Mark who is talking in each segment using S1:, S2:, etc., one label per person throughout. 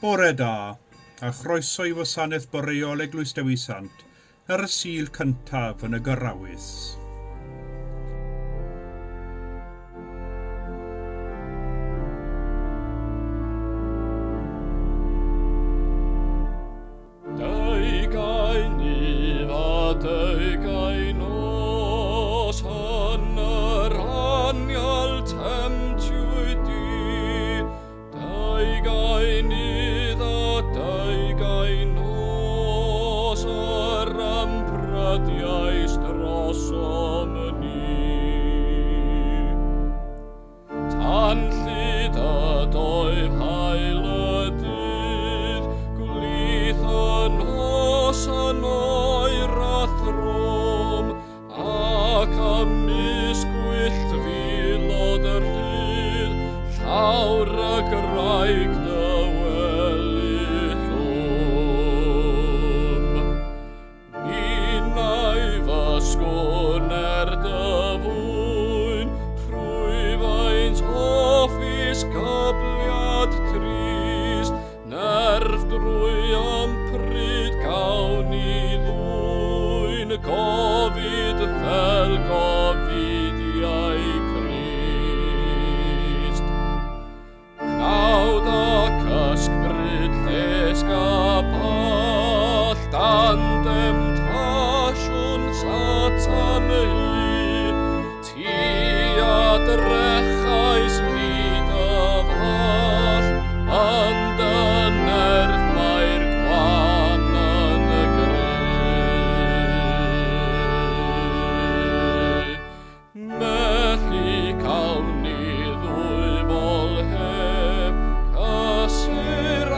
S1: Bore da, a chroeso i wasanaeth boreol Eglwys Dewi Sant ar y Sul cyntaf yn y Gyrawys.
S2: Deugain dydd a deugain nos yn yr anial temtiwyd di. Deugain dydd a deugain nos yr ymprydiais drosom ni. Tanllyd ydoedd haul y dydd, gwlith y nos yn oer a thrwm, ac ymysg gwyllt filod yr rhydd, llawr y graig dyweli llwm. Ninnau fy sgwn er dy fwyn, rhwyfaint hoffus gybliad trist, nerf drwy ympryd gawn ni ddwyn, gofid fel gofidiau Crist. Cnawd ac ysbryd llesg a ball, dan demtasiwn Satan hy, ti a drechais lid y fall, yn dy nerth mae'r gwan yn y gry. Melly cawn ni ddwyfol heb, cysur a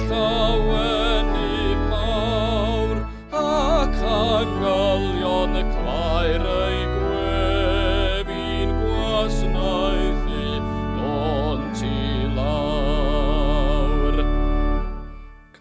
S2: llawenydd mawr, ac angylion claer ei gwef i'n gwasanaethu dont i lawr.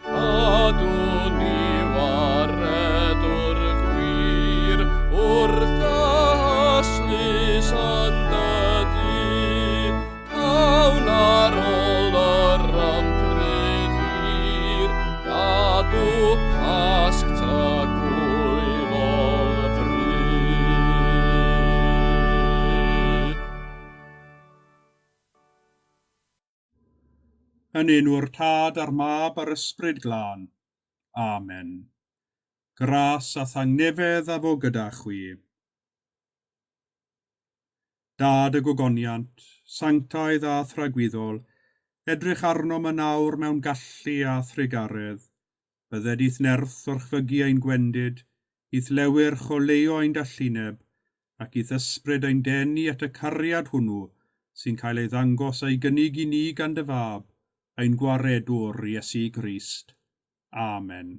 S2: Cadw ni waredwr gwir wrth aslys yn dydi, pawn ar ôl yr ympryd hir, gadw Pasg tragwyddol fri.
S1: Yn enw'r Tad a'r Mab a'r Ysbryd Glân. Amen. Gras a thangnefedd a fo gyda chwi. Dad y gogoniant, sanctaidd a thragwyddol, edrych arnom yn awr mewn gallu a thrugaredd. Bydded i'th nerth orchfygu ein gwendid, i'th lewyrch oleuo ein dallineb, ac i'th ysbryd ein denu at y cariad hwnnw sy'n cael ei ddangos a'i gynnig i ni gan dy fab, ein gwaredwr Iesu Grist. Amen.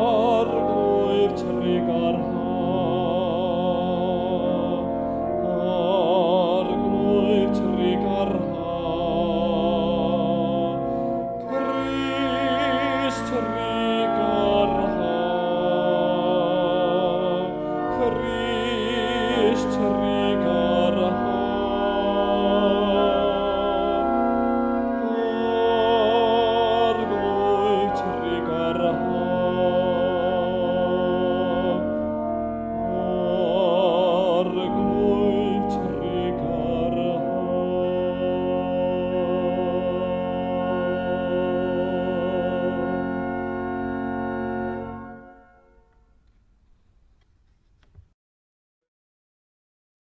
S2: Arglwydd trugarha, Arglwydd trugarha, Crist trugarha, Crist trugarha. Arglwydd trugarha, Arglwydd trugarha.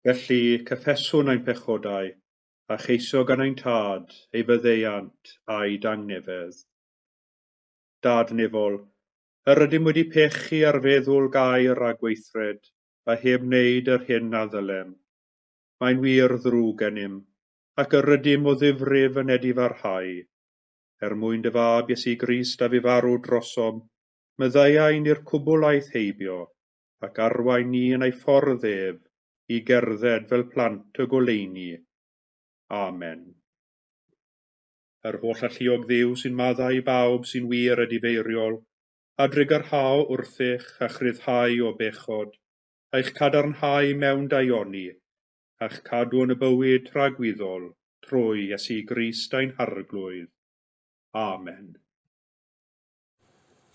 S1: Felly, cyffeswn ein pechodau, a cheisio gan ein Tad ei faddeuant a'i dangnefedd. Dad nefol, yr ydym wedi pechu ar feddwl gair a gweithred, a heb wneud yr hyn a ddylem. Mae'n wir ddrwg gennym, ac yr ydym o ddifrif yn edifarhau. Er mwyn dy fab Iesu Grist a fu farw drosom, maddeuai ni'r cwbl aeth heibio, ac arwain ni yn ei ffordd ef i gerdded fel plant y goleuni. Amen. Yr holl alluog Dduw sy'n maddau i bawb sy'n wir edifeiriol, A drugarhao wrthych a'ch rhyddhau o bechod, a'ch cadarnhau mewn daioni, a'ch cadw yn y bywyd tragwyddol, trwy Iesu Grist ein Harglwydd. Amen.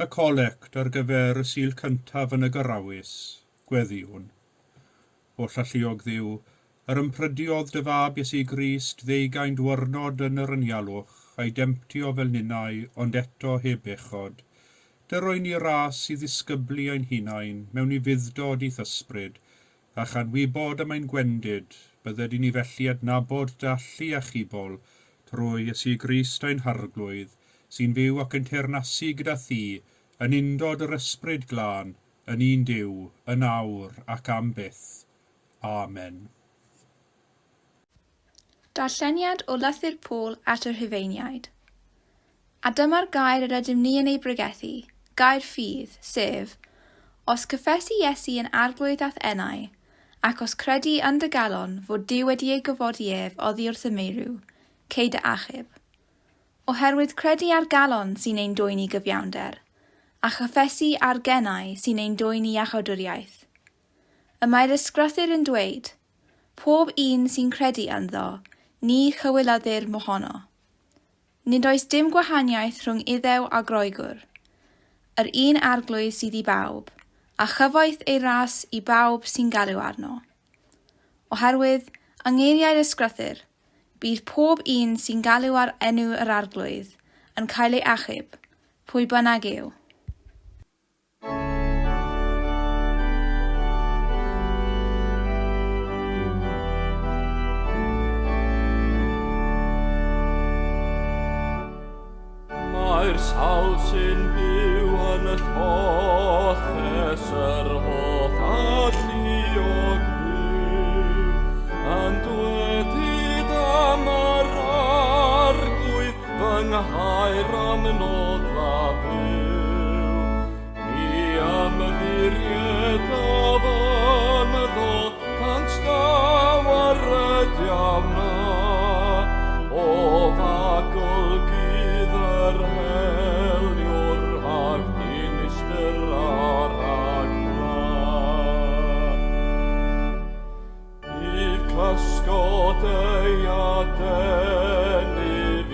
S1: Y colect ar gyfer y Sul cyntaf yn y Gyrawys, gweddïwn. Oll alluog Dduw, yr ymprydiodd dy fab Iesu Grist ddeugain dwyrnod yn yr anialwch, a'i demtio fel ninnau, ond eto heb bechod. Dy roi ni ras i ddisgyblu ein hunain mewn ufudd-dod i'th ysbryd, a chan wybod am ein gwendid, bydded i ni felly adnabod dy allu achubol, trwy Iesu Grist ein Harglwydd, sy'n fyw ac yn teyrnasu gyda thi, yn undod yr Ysbryd Glân, yn un Duw, yn awr ac am byth. Amen.
S3: Darlleniad o Lythyr Paul at y Rhufeiniaid. A dyma'r gair yr ydym ni yn ei bregethu, gair ffydd, sef, Os cyffesi Iesu yn arglwydd a'th enau, ac os credu yn dy galon fod Duw wedi ei gyfodi ef oddi wrth y meirw, cei dy achub. Oherwydd credu ar galon sy'n ein dwyn i gyfiawnder, a chyffesu ar genau sy'n ein dwyn i iachawdwriaeth. Y mae'r ysgrythur yn dweud, Pob un sy'n credu ynddo, ni chywilyddir mohono. Nid oes dim gwahaniaeth rhwng Iddew a Groegwr. Yr un Arglwydd sydd i bawb, a chyfoeth ei ras i bawb sy'n galw arno. Oherwydd, yng ngeiriau'r ysgrythur, Bydd pob un sy'n galw ar enw yr Arglwydd yn cael ei achub, pwy bynnag yw.
S2: Mae'r sawl sy'n byw yn y lloches yr holl alluog Dduw, yn dwedyd am yr Arglwydd fy nghaer am noddfa fyw. Mi ymddiriedaf ynddo, cant daw ar y diawna. O fagl gudd yr heliwr rhag dinistr a rhag pla. Bydd cysgod ei adenydd i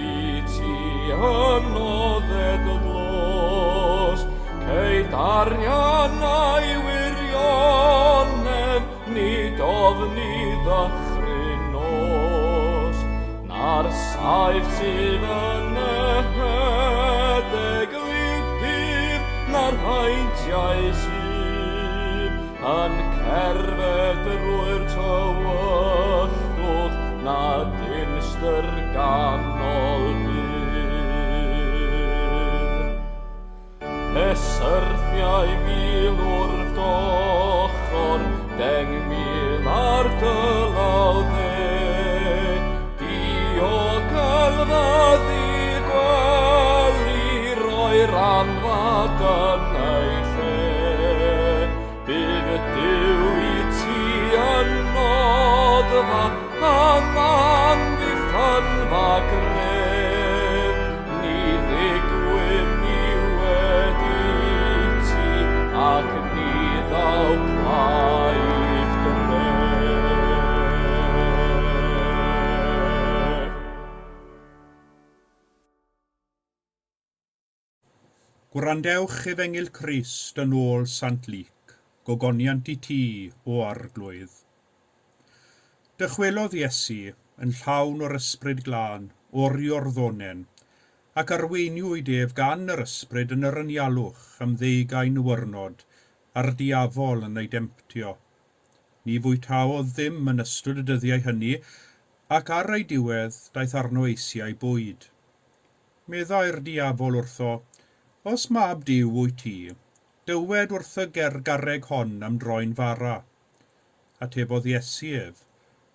S2: ti yn nodded y dlos. Ceid arian a'i wirionedd, nid ofni ddychryn nos. Na'r saeth sydd yn ehedeg liwdydd, na'r heintiau sydd yn cerdded drwy'r tywyllwch, na dinistr ganol bydd. Pe syrthiai mil wrth d'ochr, 10,000 ar dy law dde. Diogel fyddi gwely, roi'r anfad yn ei lle. Bydd Duw i ti yn noddfa, yn amddiffynfa gref. Ni ddigwydd niwed i ti, ac ni ddaw pla i'th dref.
S1: Gwrandewch Efengyl Crist yn ôl Sant Luc, gogoniant i ti, o Arglwydd. Dychwelodd Iesu yn llawn o'r Ysbryd Glân, o'r Iorddonen, ac arweiniwyd ef gan yr Ysbryd yn yr anialwch am ddeugain niwrnod, a'r diafol yn ei demtio. Ni fwytaodd ddim yn ystod y dyddiau hynny, ac ar ei diwedd daeth arno eisiau bwyd. Meddai'r diafol wrtho, Os mab Duw wyt ti, dywed wrth y gergarreg hon am droi'n fara. Atebodd Iesu ef,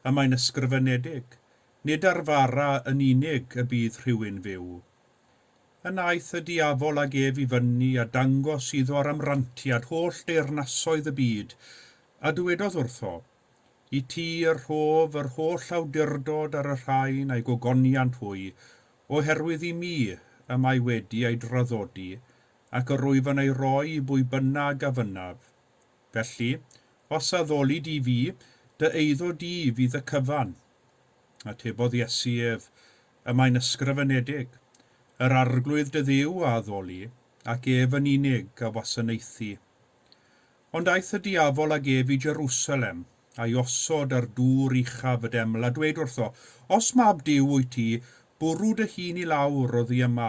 S1: y mae'n ysgrifenedig, nid ar fara yn unig y bydd rhywun fyw. Yna aeth y diafol ag ef i fyny a dangos iddo ar amrantiad holl deyrnasoedd y byd, a dywedodd wrtho, I ti y rhof yr holl awdurdod ar y rhain a'i gogoniant hwy, oherwydd i mi y mae wedi ei draddodi, ac yr wyf yn ei roi i bwy bynnag a fynnaf. Felly, os addoli di fi, dy eiddo di fydd y cyfan. Atebodd Iesu ef, Y mae'n ysgrifenedig, Yr Arglwydd dy Dduw a addoli, ac ef yn unig a wasanaethi. Ond aeth y diafol ag ef i Jerusalem, a'i osod ar dŵr uchaf y deml, a dweud wrtho, Os mab Duw wyt ti, bwrw dy hun i lawr oddi yma,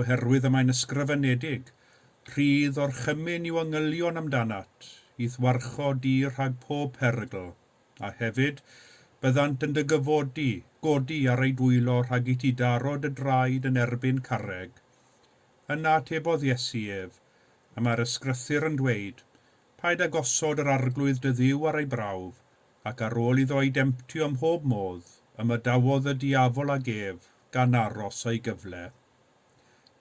S1: oherwydd y mae'n ysgrifenedig, Rhydd orchymyn i'w angylion amdanat, i'th warchod di rhag pob perygl. A hefyd, byddant yn dy gyfodi, godi ar eu dwylo rhag i ti daro dy draed yn erbyn carreg. Yna atebodd Iesu ef, Y mae'r Ysgrythur yn dweud, Paid â gosod yr Arglwydd dy Dduw ar ei brawf, ac ar ôl iddo ei demtio ym mhob modd, ymadawodd y diafol ag ef, gan aros ei gyfle.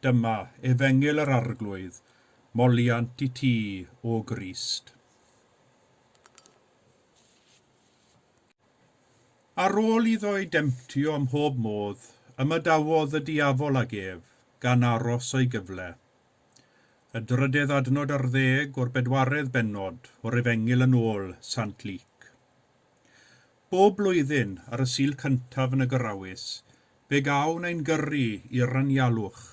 S1: Dyma, Efengyl yr Arglwydd, moliant i ti, O Grist. Ar ôl iddo ei demtio ym mhob modd, ymadawodd y diafol ag ef, gan aros ei gyfle. Y drydedd adnod ar ddeg o'r bedwaredd bennod o'r Efengyl yn ôl Sant Luc. Bob blwyddyn, ar y Sul cyntaf yn y Gyrawys, fe gawn ein gyrru i'r anialwch,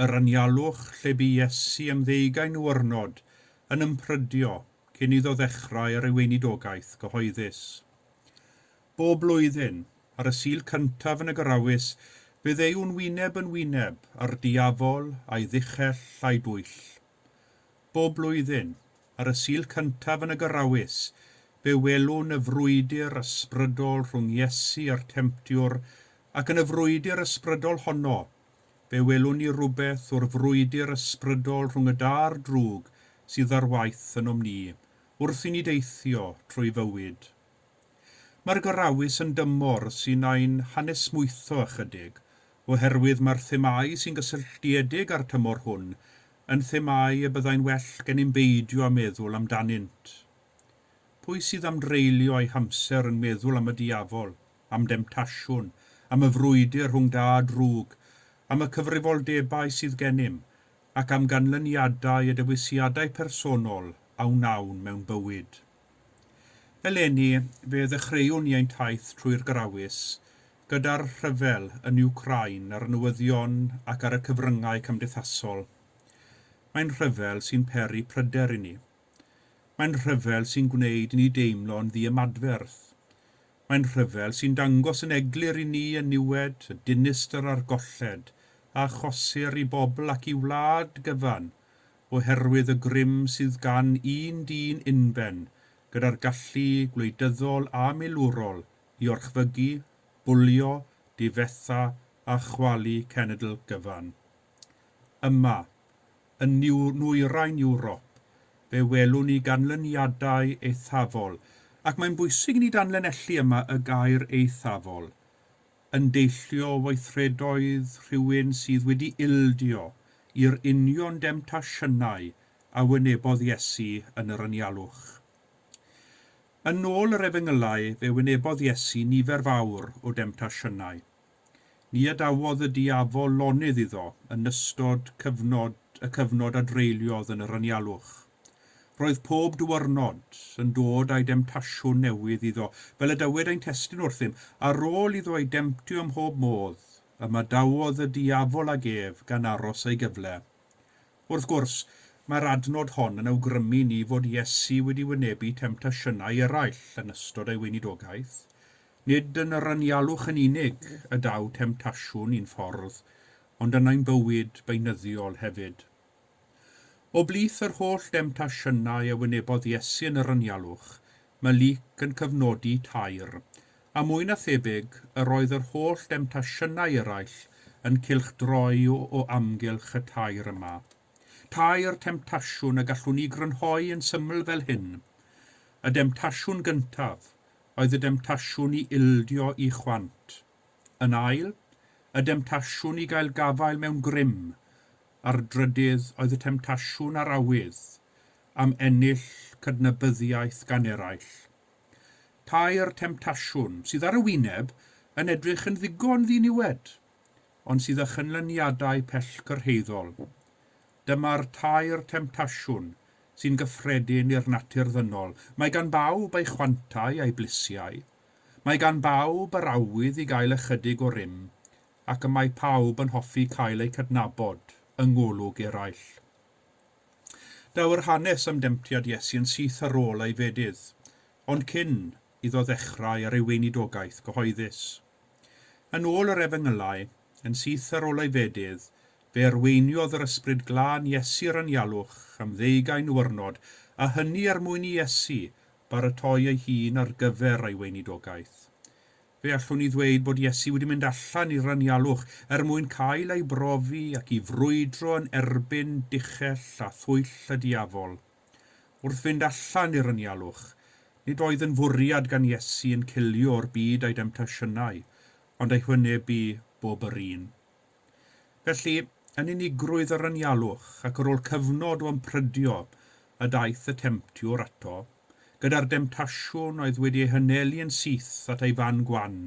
S1: yr anialwch lle bu Iesu am ddeugain niwrnod yn ymprydio cyn iddo ddechrau ar ei weinidogaeth gyhoeddus. Bob blwyddyn, ar y Sul cyntaf yn y Gyrawys, fe ddeuwn wyneb yn wyneb â'r diafol a'i ddichell a'i dwyll. Bob blwyddyn, ar y Sul cyntaf yn y Gyrawys, fe welwn y frwydr ysbrydol rhwng Iesu a'r temtiwr, ac yn y frwydr ysbrydol honno, fe welwn ni rywbeth o'r frwydr ysbrydol rhwng y da a'r drwg sydd ar waith ynom ni, wrth i ni deithio trwy fywyd. Mae'r Gyrawys yn dymor sy'n ein hanesmwytho ychydig, oherwydd mae'r themâu sy'n gysylltiedig â'r tymor hwn yn themâu y byddai'n well gennym beidio â meddwl amdanynt. Pwy sydd am dreulio eu hamser yn meddwl am y diafol, am demtasiwn, am y frwydr rhwng da a drwg, am y cyfrifoldebau sydd gennym, ac am ganlyniadau y dewisiadau personol a wnawn mewn bywyd. Eleni, fe ddechreuwn ni ein taith trwy'r Grawys, gyda'r rhyfel yn Wcráin ar y newyddion ac ar y cyfryngau cymdeithasol. Mae'n rhyfel sy'n peri pryder i ni. Mae'n rhyfel sy'n gwneud i ni deimlo'n ddiymadferth. Mae'n rhyfel sy'n dangos yn eglur i ni y niwed, y dinistr a'r golled a achosir i bobl ac i wlad gyfan oherwydd y grym sydd gan un dyn unben gyda'r gallu gwleidyddol a milwrol i orchfygu, bwlio, difetha a chwalu cenedl gyfan. Yma, Yn nwyrain Ewrop, fe welwn ni ganlyniadau eithafol, ac mae'n bwysig i ni danlinellu yma y gair eithafol, yn deillio o weithredoedd rhywun sydd wedi ildio i'r union demtasiynau a wynebodd Iesu yn yr anialwch. Yn ôl yr Efengylau, fe wynebodd Iesu nifer fawr o demtasiynau. Ni adawodd y diafol lonydd iddo yn ystod cyfnod y cyfnod a dreuliodd yn yr anialwch. Roedd pob diwrnod yn dod â'i demtasiwn newydd iddo, fel y dywed ein testun wrthym, ar ôl iddo ei demtio ym mhob modd, ymadawodd y diafol ag ef gan aros ei gyfle. Wrth gwrs, mae'r adnod hon yn awgrymu i ni fod Iesu wedi wynebu temtasiynau eraill yn ystod ei weinidogaeth. Nid yn yr anialwch yn unig y daw temtasiwn i'n ffordd, ond yn ein bywyd beunyddiol hefyd. O blith yr holl demtasiynau a wynebodd Iesu yn yr anialwch, mae Luc yn cyfnodi tair, a mwy na thebyg, yr oedd yr holl demtasiynau eraill yn cylchdroi o amgylch y tair yma. Tair temtasiwn y gallwn ni grynhoi yn syml fel hyn. Y demtasiwn gyntaf oedd y demtasiwn i ildio i chwant. Yn ail, y demtasiwn i gael gafael mewn grym, a'r drydydd oedd y temtasiwn a'r awydd am ennill cydnabyddiaeth gan eraill. Tair temtasiwn sydd ar y wyneb yn edrych yn ddigon ddiniwed, ond sydd â chynlyniadau pellgyrhaeddol. Dyma'r tair temtasiwn sy'n gyffredin i'r natur ddynol. Mae gan bawb ei chwantau a'i blisiau. Mae gan bawb yr awydd i gael ychydig o rym, ac y mae pawb yn hoffi cael eu cydnabod yng ngolwg eraill. Daw yr hanes am demtiad Iesu yn syth ar ôl ei fedydd, ond cyn iddo ddechrau ar ei weinidogaeth gyhoeddus. Yn ôl yr Efengylau, yn syth ar ôl ei fedydd, fe arweiniodd yr Ysbryd Glân Iesu'r anialwch am ddeugain niwrnod, a hynny er mwyn i Iesu baratoi ei hun ar gyfer ei weinidogaeth. Fe allwn ni ddweud bod Iesu wedi mynd allan i'r anialwch er mwyn cael ei brofi ac i frwydro yn erbyn dichell a thwyll y diafol. Wrth fynd allan i'r anialwch, nid oedd yn fwriad gan Iesu yn cilio o'r byd a'i demtasiynau, ond ei hwynebu bob yr un. Felly, yn unigrwydd yr anialwch ac ar ôl cyfnod o ymprydio y daeth y temtiwr ato, gyda'r demtasiwn oedd wedi ei hanelu yn syth at ei fan gwan,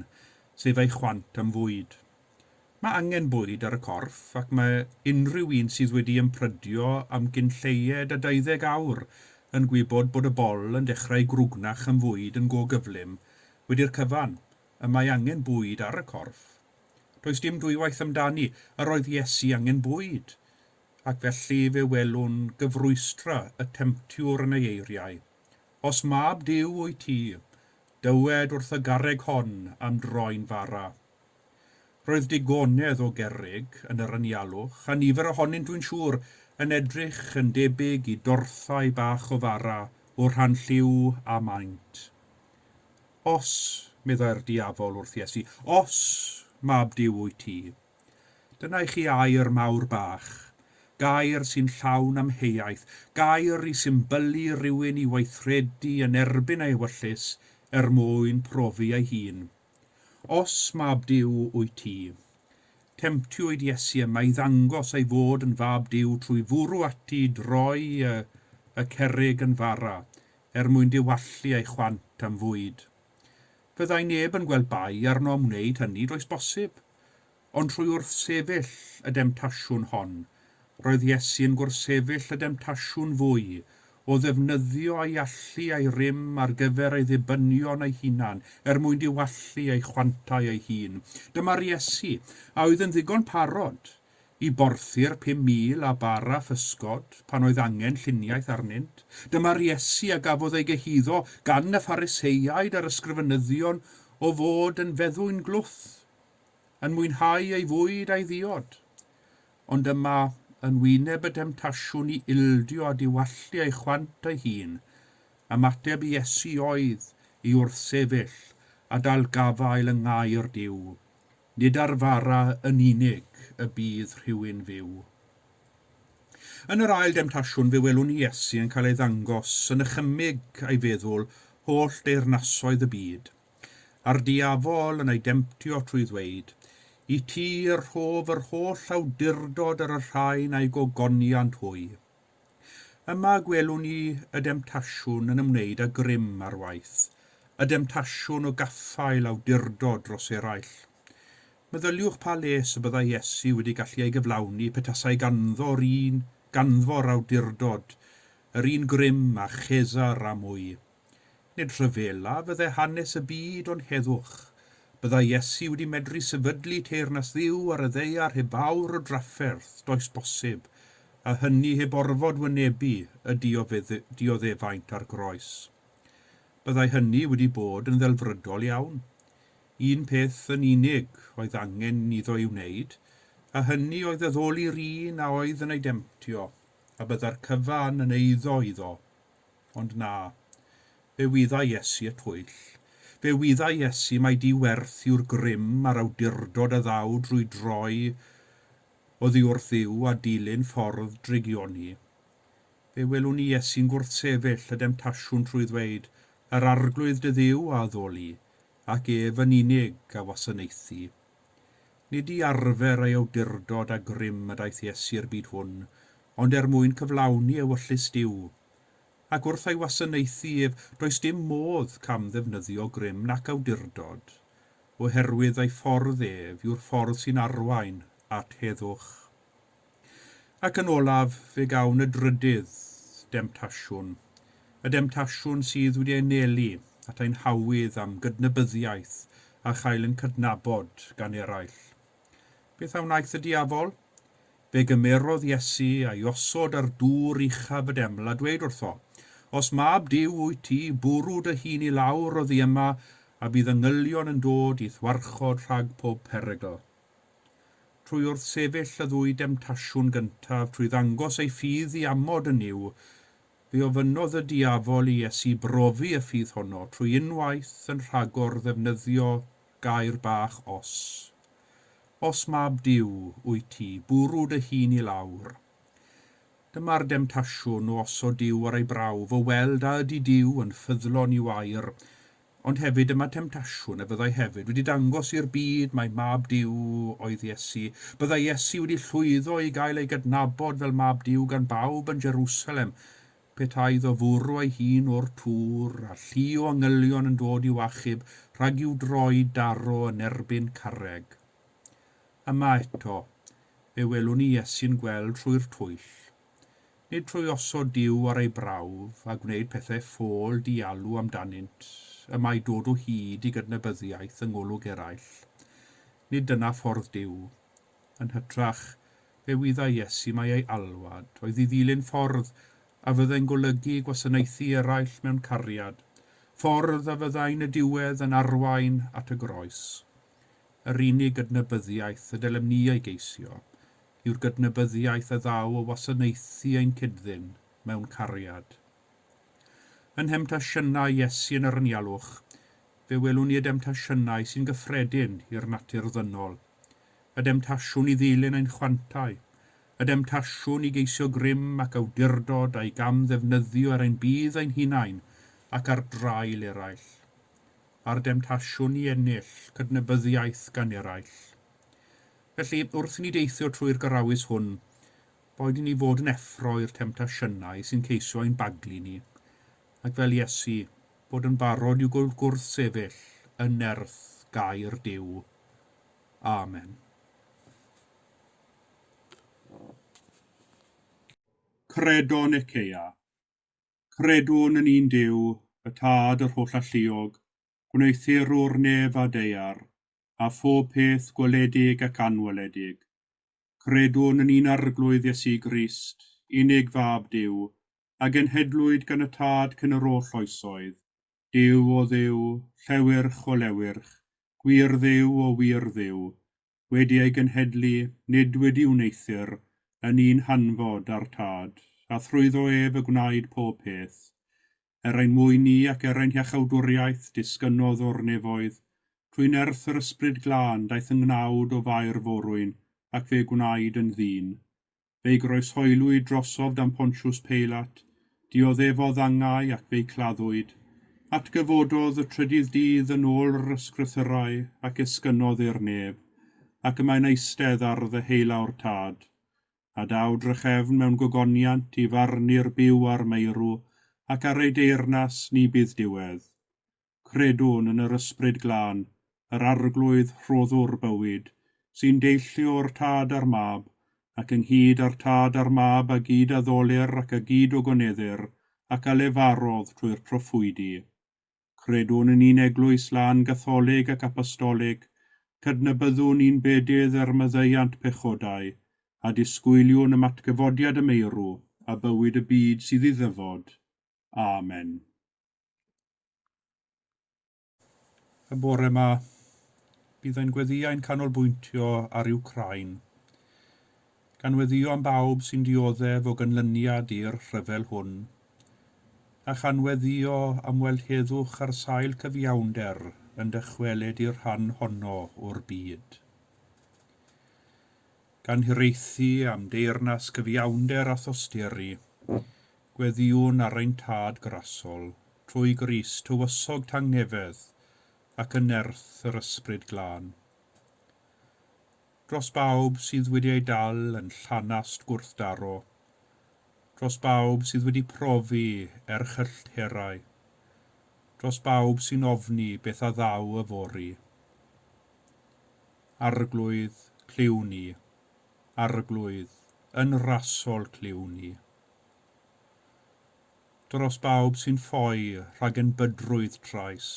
S1: sef ei chwant am fwyd. Mae angen bwyd ar y corff ac mae unrhyw un sydd wedi ymprydio am gyn lleied a 20 awr yn gwybod bod y bol yn dechrau grwgnach am fwyd yn go gyflym. Wedi'r cyfan, y mae angen bwyd ar y corff. Does dim dwywaith amdani, yr oedd Iesu angen bwyd, ac felly fe welwn gyfrwystra y temtiwr yn ei eiriau. Os mab Duw wyt ti, dywed wrth y garreg hon am droi'n fara. Roedd digonedd o gerrig yn yr anialwch, a nifer ohonynt dwi'n siŵr yn edrych yn debyg i dorthau bach o fara o rhan lliw a maint. Os, meddai'r diafol wrth Iesu, os, mab Duw wyt ti. Dyna i chi air mawr bach, gair sy'n llawn amheuaeth, gair i symbylu rhywun i weithredu yn erbyn ei ewyllys er mwyn profi ei hun. Os, mab Duw wyt ti. Temtiwyd Iesu yma i ddangos ei fod yn fab Duw trwy fwrw ati i droi y, y cerrig yn fara, er mwyn diwallu ei chwant am fwyd. Fyddai neb yn gweld bai arno am wneud hynny, does bosib. Ond trwy wrthsefyll y demtasiwn hon, roedd Iesu yn gwrthsefyll y demtasiwn fwy o ddefnyddio ei allu a'i rym ar gyfer ei ddibynion ei hunan er mwyn diwallu ei chwantau ei hun. Dyma'r Iesu, a oedd yn ddigon parod i borthi'r 5,000 a bara physgod pan oedd angen lluniaeth arnynt. Dyma'r Iesu a gafodd ei gyhuddo gan y Phariseiaid a'r ysgrifenyddion o fod yn feddwyn glwth, yn mwynhau ei fwyd a'i ddiod. Ond yma, yn wyneb y demtasiwn i ildio a diwallu ei chwant ei hun, ymateb Iesu oedd i wrthsefyll a dal gafael yng ngair Duw. Nid ar fara yn unig y bydd rhywun fyw. Yn yr ail demtasiwn fe welwn ni Iesu yn cael ei ddangos yn ychymyg a'i feddwl holl deyrnasoedd y byd, a'r diafol yn ei demtio trwy ddweud, I ti y rhof yr holl awdurdod ar y rhain a'i gogoniant hwy. Yma gwelwn ni y demtasiwn yn ymwneud â grym ar waith, y demtasiwn o gaffael awdurdod dros eraill. Meddyliwch pa les y byddai Iesu wedi gallu ei gyflawni petasai ganddo'r un ganddo'r awdurdod, yr un grym â Chesar a mwy. Nid rhyfela fydde hanes y byd ond heddwch. Byddai Iesu wedi medru sefydlu teyrnas Dduw ar y ddaear heb fawr o drafferth, does bosib, a hynny heb orfod wynebu y dioddefaint ar groes. Byddai hynny wedi bod yn ddelfrydol iawn. Un peth yn unig oedd angen iddo ei wneud, a hynny oedd addoli'r un a oedd yn ei demtio, a byddai'r cyfan yn eiddo iddo. Ond na, fe wyddai Iesu y twyll. Fe wyddai Iesu mai di-werth yw'r grym a'r awdurdod a ddaw drwy droi oddi wrth Dduw a dilyn ffordd drygioni. Fe welwn ni Iesu'n gwrthsefyll y demtasiwn trwy ddweud, Yr Arglwydd dy Dduw a addoli, ac ef yn unig a wasanaethi. Nid i arfer ei awdurdod a grym y daeth Iesu i'r byd hwn, ond er mwyn cyflawni ewyllys Duw. Ac wrth ei wasanaethu ef, does dim modd camddefnyddio grym nac awdurdod, oherwydd ei ffordd ef yw'r ffordd sy'n arwain at heddwch. Ac yn olaf, fe gawn y drydydd demtasiwn, y demtasiwn sydd wedi ei anelu at ein hawydd am gydnabyddiaeth a chael ein cydnabod gan eraill. Beth a wnaeth y diafol? Fe gymerodd Iesu a'i osod ar dŵr uchaf y deml a dweud wrtho, Os mab Duw wyt ti, bwrw dy hun i lawr oddi yma, a bydd angylion yn dod i'th warchod rhag pob perygl. Trwy wrthsefyll y ddwy demtasiwn gyntaf, trwy ddangos ei ffydd ddiamod yn Nuw, fe ofynnodd y diafol i Iesu brofi y ffydd honno trwy unwaith yn rhagor ddefnyddio gair bach os. Os mab Duw wyt ti, bwrw dy hun i lawr. Dyma'r demtasiwn o osod Duw ar ei brawf, o weld a ydy Duw yn ffyddlon i'w air. Ond hefyd dyma temtasiwn a fyddai hefyd wedi dangos i'r byd mai mab Duw oedd Iesu. Byddai Iesu wedi llwyddo i gael ei gydnabod fel mab Duw gan bawb yn Jerusalem, petai iddo fwrw ei hun o'r tŵr, a llu o angylion yn dod i'w achub rhag i'w droed daro yn erbyn carreg. Yma eto, fe welwn ni Iesu'n gweld trwy'r twyll. Nid trwy osod Duw ar ei brawf a gwneud pethau ffôl dialw amdanynt y mae dod o hyd i gydnabyddiaeth yng ngolwg eraill. Nid dyna ffordd Duw. Yn hytrach, fe wyddai Iesu mai ei alwad oedd i ddilyn ffordd a fyddai'n golygu gwasanaethu eraill mewn cariad, ffordd a fyddai'n y diwedd yn arwain at y groes. Yr unig gydnabyddiaeth y dylem ni ei geisio yw'r gydnabyddiaeth a ddaw o wasanaethu ein cyd-ddyn mewn cariad. Yn nhemtasiynau Iesu yn yr anialwch, fe welwn ni y demtasiynau sy'n gyffredin i'r natur ddynol, y demtasiwn i ddilyn ein chwantau, y demtasiwn i geisio grym ac awdurdod a'i gam-ddefnyddio er ein budd ein hunain ac ar draul eraill, a'r demtasiwn i ennill cydnabyddiaeth gan eraill. Felly, wrth i ni deithio trwy'r garawys hwn, boed i ni fod yn effro i'r temtasiynau sy'n ceisio ein baglu ni, ac fel Iesu, bod yn barod i'w gwrthsefyll yn nerth gair Duw. Amen. Credo Nicaea. Credwn yn un Duw, y Tad yr Hollalluog, gwneuthurwr nef a daear, a phob peth gweledig ac anweledig. Credwn yn un Arglwydd Iesu Grist, unig Fab Duw, a genhedlwyd gan y Tad cyn yr oll oesoedd, Duw o Dduw, llewyrch o lewyrch, gwir Dduw o wir Dduw, wedi ei genhedlu, nid wedi wneuthur, yn un hanfod â'r Tad, a thrwyddo ef y gwnaed pob peth. Er ein mwyn ni ac er ein hiachawdwriaeth disgynnodd o'r nefoedd, trwy nerth yr Ysbryd Glân daeth yn gnawd o Fair Forwyn ac fe gwnaed yn ddyn. Fe'i groeshoelwyd drosof dan Pontius Peilat, dioddefodd angau ac fe'i claddwyd. Atgyfododd y trydydd dydd yn ôl yr ysgrythurau ac esgynnodd i'r nef, ac y mae'n eistedd ar ddeheulaw'r Tad. A daw drachefn mewn gogoniant i farnu'r byw a'r meirw, ac ar ei deyrnas ni bydd diwedd. Credwn yn yr Ysbryd Glân, yr Arglwydd rhoddwr bywyd, sy'n deillio o'r Tad a'r Mab, ac ynghyd â'r Tad a'r Mab a gyd-addolir ac a gyd-ogoneddir, ac a lefarodd trwy'r proffwydi. Credwn yn un Eglwys lân Gatholig ac Apostolig, cydnabyddwn un bedydd er maddeuant pechodau, a disgwyliwn am atgyfodiad y meirw a bywyd y byd sydd i ddyfod. Amen. Y bore yma, bydd ein gweddïau'n canolbwyntio ar Wcráin, gan weddïo am bawb sy'n dioddef o ganlyniad i'r rhyfel hwn, a chan weddïo am weld heddwch ar sail cyfiawnder yn dychwelyd i'r rhan honno o'r byd. Gan hiraethu am deyrnas cyfiawnder a thosturi, gweddïwn ar ein Tad grasol, trwy Grist, Tywysog Tangnefedd, ac yn nerth yr Ysbryd Glân. Dros bawb sydd wedi eu dal yn llanast gwrthdaro, dros bawb sydd wedi profi erchyllterau, dros bawb sy'n ofni beth a ddaw yfory. Arglwydd, clyw ni. Arglwydd, yn rasol clyw ni. Dros bawb sy'n ffoi rhag enbydrwydd trais,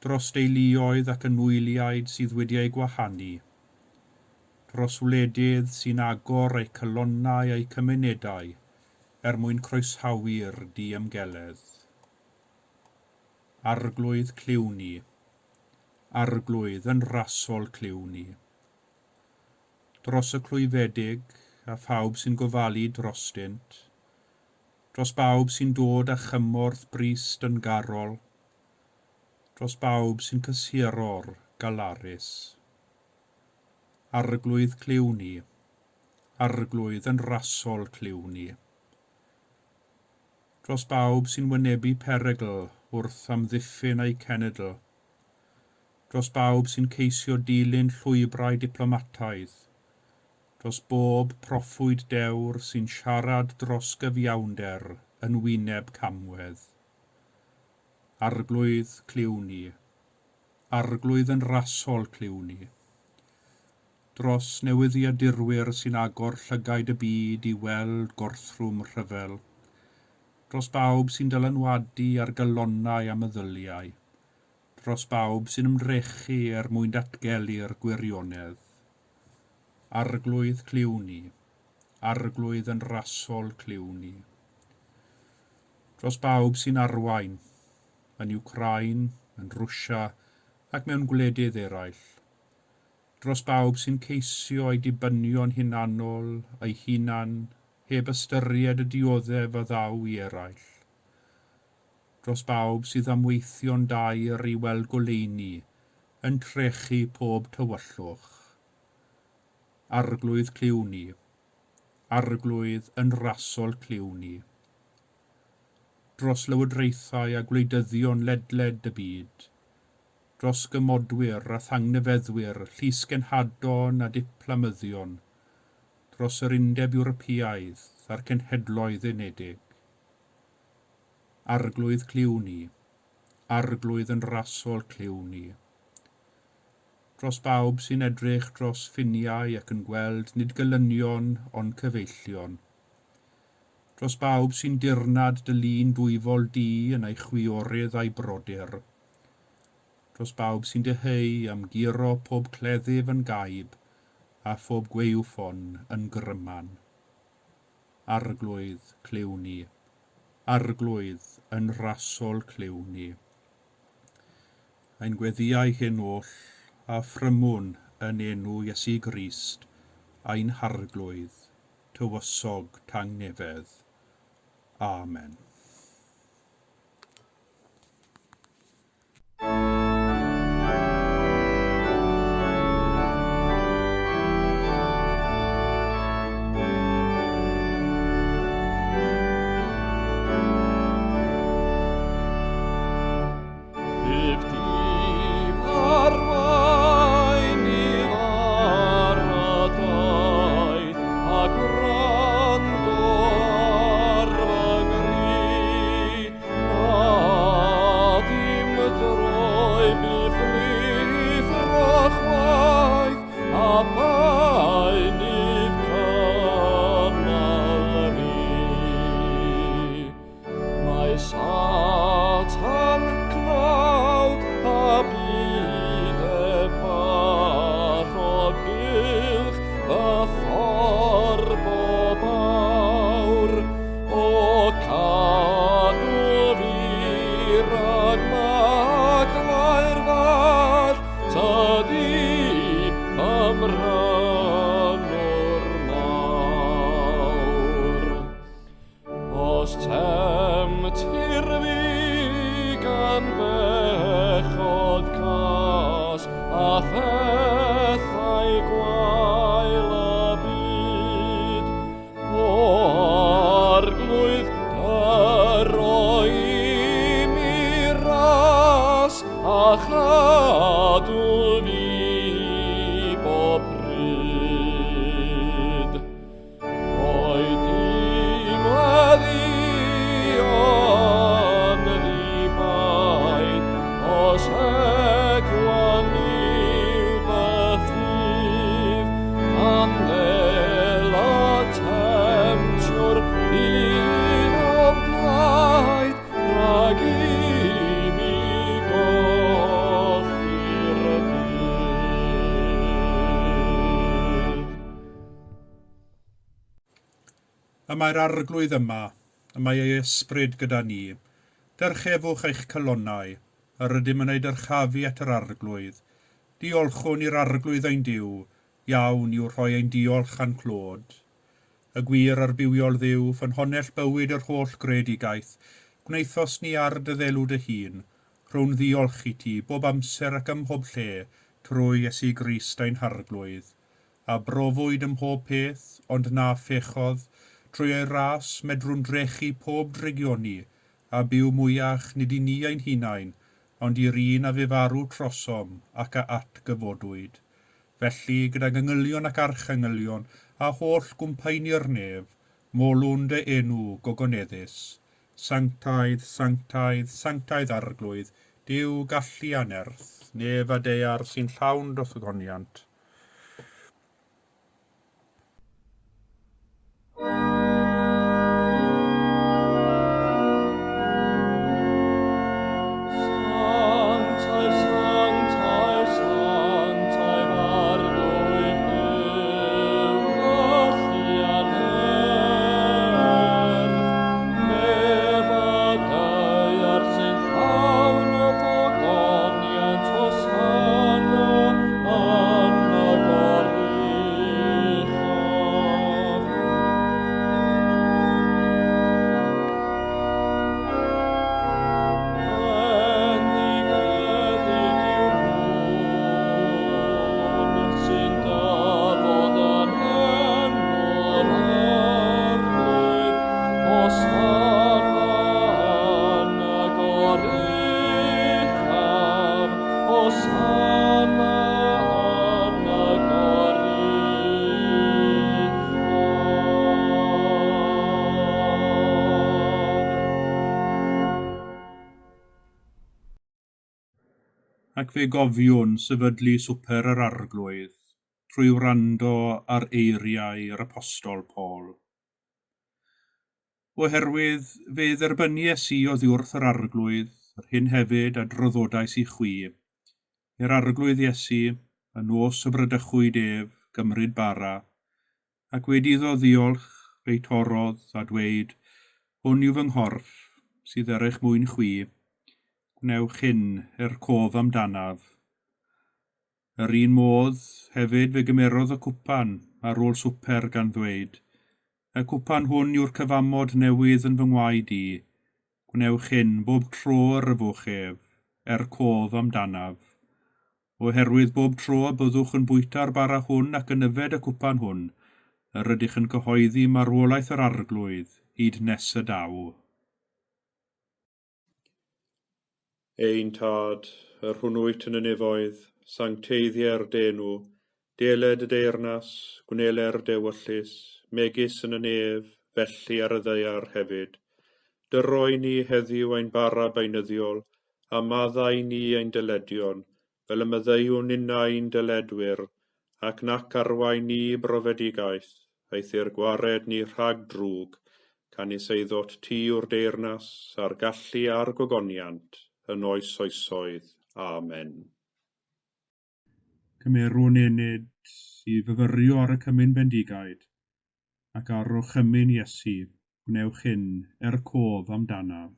S1: dros deuluoedd ac anwyliaid sydd wedi eu gwahanu, dros wledydd sy'n agor eu calonnau a'u cymunedau er mwyn croesawu'r diymgeledd. Arglwydd clyw ni, Arglwydd yn rasol clyw ni. Dros y clwyfedig a phawb sy'n gofalu drostynt, dros bawb sy'n dod â chymorth brys dyngarol, dros bawb sy'n cysuro'r galarus. Arglwydd clyw ni, Arglwydd yn rasol clyw ni. Dros bawb sy'n wynebu perygl wrth amddiffyn eu cenedl, dros bawb sy'n ceisio dilyn llwybrau diplomataidd, dros bob proffwyd dewr sy'n siarad dros gyfiawnder yn wyneb camwedd. Arglwydd clyw ni, Arglwydd yn rasol clyw ni. Dros newyddiadurwyr sy'n agor llygaid y byd i weld gorthrwm rhyfel, dros bawb sy'n dylanwadu ar galonnau a meddyliau, dros bawb sy'n ymdrechu er mwyn datgelu'r gwirionedd. Arglwydd clyw ni, Arglwydd yn rasol clyw ni. Dros bawb sy'n arwain, yn Wcráin, yn Rwsia ac mewn gwledydd eraill. Dros bawb sy'n ceisio eu dibynion hunanol, eu hunan, heb ystyried y dioddef a ddaw i eraill. Dros bawb sydd am weithio'n daer i weld goleuni yn trechu pob tywyllwch. Arglwydd clyw ni, Arglwydd yn rasol clyw ni. Dros lywodraethau a gwleidyddion ledled y byd, dros gymodwyr a thangnefeddwyr, llysgenhadon a diplomyddion, dros yr Undeb Ewropeaidd a'r Cenhedloedd Unedig. Arglwydd clyw ni, Arglwydd yn rasol clyw ni. Dros bawb sy'n edrych dros ffiniau ac yn gweld nid gelynion ond cyfeillion. Dros bawb sy'n dirnad dy lun dwyfol di yn ei chwiorydd a'i brodyr. Dros bawb sy'n dyheu am guro pob cleddyf yn gaib a phob gwaywffon yn gryman. Arglwydd clyw ni, Arglwydd yn rasol clyw ni. Ein gweddïau hyn oll a phrymwn yn enw Iesu Grist, ein Harglwydd, tywysog tangnefedd. Amen.
S2: Bydd dim arwain i'r aradaeth a gwrando ar fy nghri. A dim droi byth lithro chwaith a paen i'r cynnal fi. Mae Satan cnawd a byd e bach o gylch y ffordd bob awr. O cadw fi rhag maglau'r fall, tydi ymrannwr mawr. Os temtir fi gan bechod cas a phethau gwael y byd, o Arglwydd, dyro i mi ras a chadw fi bob pryd. Oed i'm weddïo'n ddibaid, os egwan yw fy ffydd, pan ddelaw
S1: Y mae'r Arglwydd yma, y mae ei ysbryd gyda ni. Dyrchefwch eich calonnau, yr ydym yn eu dyrchafu at yr Arglwydd. Diolchwn i'r Arglwydd ein Duw, iawn yw rhoi ein diolch a'n clod. Y gwir a'r bywiol Dduw, ffynhonnell bywyd yr holl greadigaeth, gwnaethost ni ar dy ddelw dy hun, rhown ddiolch i ti bob amser ac ym mhob lle, trwy Iesu Grist ein Harglwydd. A brofwyd ym mhob peth, ond na phechodd, trwy ei ras medrwn drechu pob drygioni, a byw mwyach nid i ni ein hunain, ond i'r un a fu farw trosom ac a atgyfodwyd. Felly, gydag angylion ac archangylion, a holl gwmpaeni'r nef, molwn dy enw gogoneddus. Sanctaidd, sanctaidd, sanctaidd Arglwydd, Duw gallu a nerth, nef a daear sy'n llawn d'th ogoniant.
S2: Sanctaidd, sanctaidd, sanctaidd Arglwydd Duw, gallu a nerth, nef a daear sy'n llawn o'th ogoniant, Hosanna yn y goruchaf. Bendigedig yw'r hwn sy'n dyfod yn enw'r Arglwydd, Hosanna yn y goruchaf, Hosanna yn y goruchaf.
S1: Ac fe gofiwn sefydlu Swper yr Arglwydd trwy wrando ar eiriau yr Apostol Paul. Oherwydd fe dderbyniais i oddiwrth yr Arglwydd yr hyn hefyd a draddodais i chwi, i'r Arglwydd Iesu, y nos y bradychwyd ef, gymryd bara, ac wedi iddo ddiolch, fe'i torrodd, a dweud, Hwn yw fy nghorff, sydd er eich mwyn chwi. Gwnewch hyn er cof amdanaf. Yr un modd, hefyd fe gymerodd y cwpan ar ôl swper gan ddweud, Y cwpan hwn yw'r cyfamod newydd yn fy ngwaed i. Gwnewch hyn bob tro yr yfwch ef, er cof amdanaf. Oherwydd bob tro y byddwch yn bwyta'r bara hwn ac yn yfed y cwpan hwn, yr ydych yn cyhoeddi marwolaeth yr Arglwydd hyd nes y daw. Ein Tad, yr hwn wyt yn y nefoedd, sancteiddier dy enw, deled y deyrnas, gwneler dy ewyllys, megis yn y nef, felly ar y ddaear hefyd. Dyroi ni heddiw ein bara beunyddiol, a maddau ni ein dyledion, fel y maddeuwn ninnau i'n dyledwyr, ac nac arwain ni i brofedigaeth, eithr gwared ni rhag drwg, canys eiddot ti yw'r deyrnas, a'r gallu a'r gogoniant, yn oes oesoedd. Amen. Cymerwn ennyd i fyfyrio ar y cymun bendigaid, ac ar orchymyn Iesu, gwnewch hyn er cof amdanaf.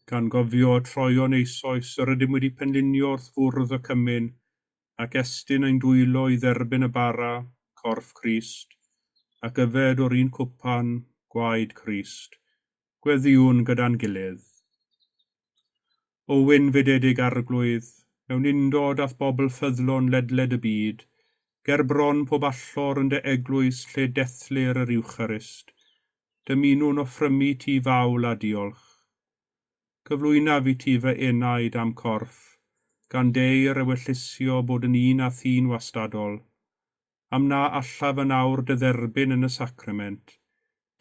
S1: Gan gofio troeon eisoes yr ydym wedi penlinio wrth fwrdd y cymun, ac estyn ein dwylo i dderbyn y bara, corff Crist, ac yfed o'r un cwpan, gwaed Crist. Gweddïwn gyda'n gilydd. O wynfydedig Arglwydd, mewn undod â'th bobl ffyddlon ledled y byd, Ger bron pob allor yn dy eglwys lle dethlir yr Iwcharist, dymunwn offrymu ti fawl a diolch. Cyflwynaf i ti fy enaid a'm corff, gan deir ewyllysio bod yn un â thi'n wastadol. Am na allaf yn awr dy dderbyn yn y sacrament,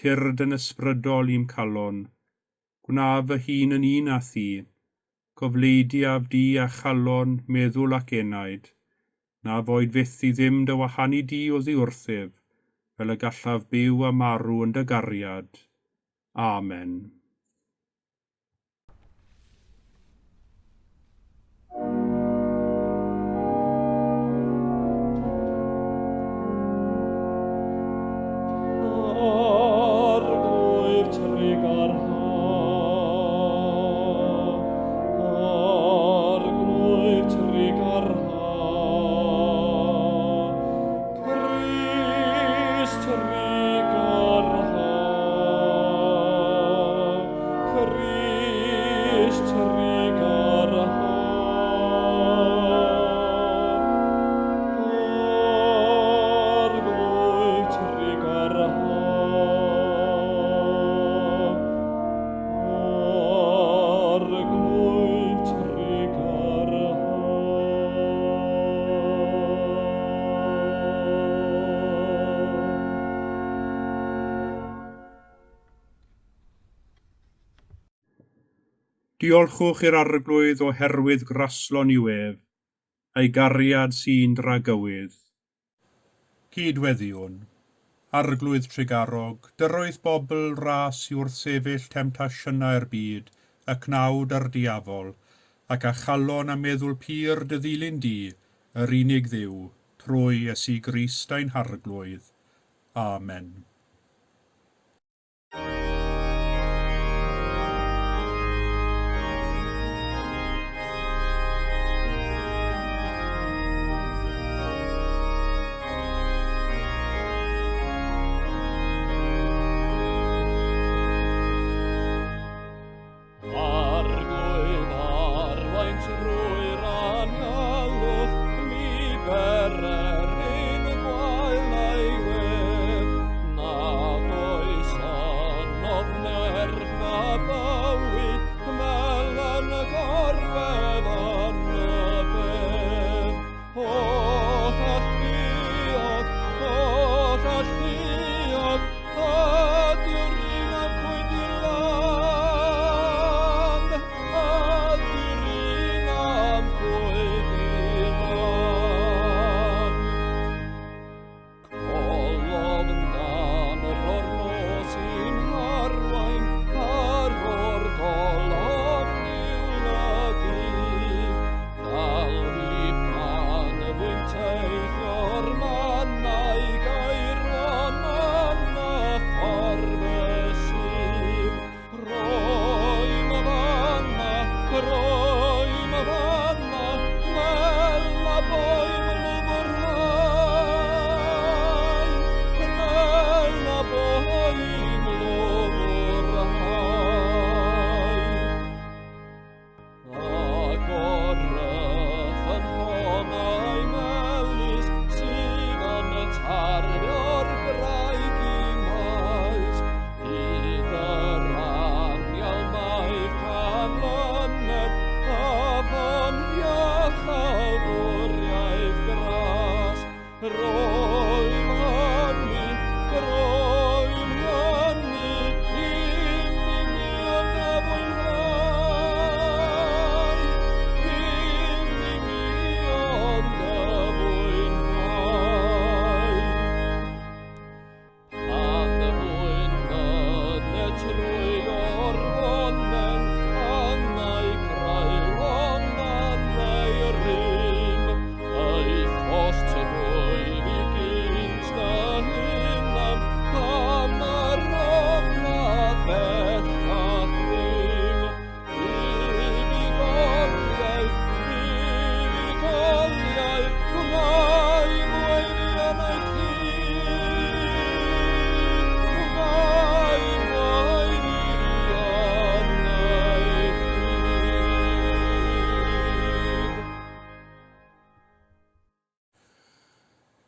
S1: tyrd yn ysbrydol i'm calon. Gwnaf fy hun yn un â thi. Cofleidiaf di a chalon, meddwl ac enaid. Na foed fyth i ddim dy wahanu di oddi wrthyf, fel y gallaf byw a marw yn dy gariad. Amen.
S2: Arglwydd trugarha, Arglwydd trugarha, Crist trugarha, Crist trugarha. Arglwydd trugarha, Arglwydd trugarha.
S1: Diolchwch i'r Arglwydd oherwydd graslon yw ef, a'i gariad sy'n dragywydd. Cydweddiwn. Arglwydd trugarog, dyroedd bobl ras i wrthsefyll temtasiynau'r byd, y cnawd a'r diafol, ac â chalon a meddwl pur dy ddilyn di, yr unig Dduw, trwy Iesu Grist ein Harglwydd. Amen.
S2: Arglwydd arwain trwy'r anialwch, mi bererin gwael a'i wedd. Na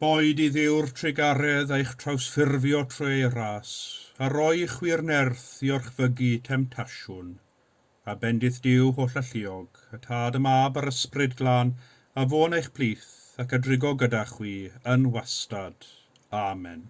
S1: Boed i Dduw'r trugaredd eich trawsffurfio trwy ei ras, a roi i chwi'r nerth i orchfygu temtasiwn. A bendith Duw holl alluog, y Tad, y Mab a'r Ysbryd Glân, a fo'n eich plith ac a drigo gyda chwi yn wastad. Amen.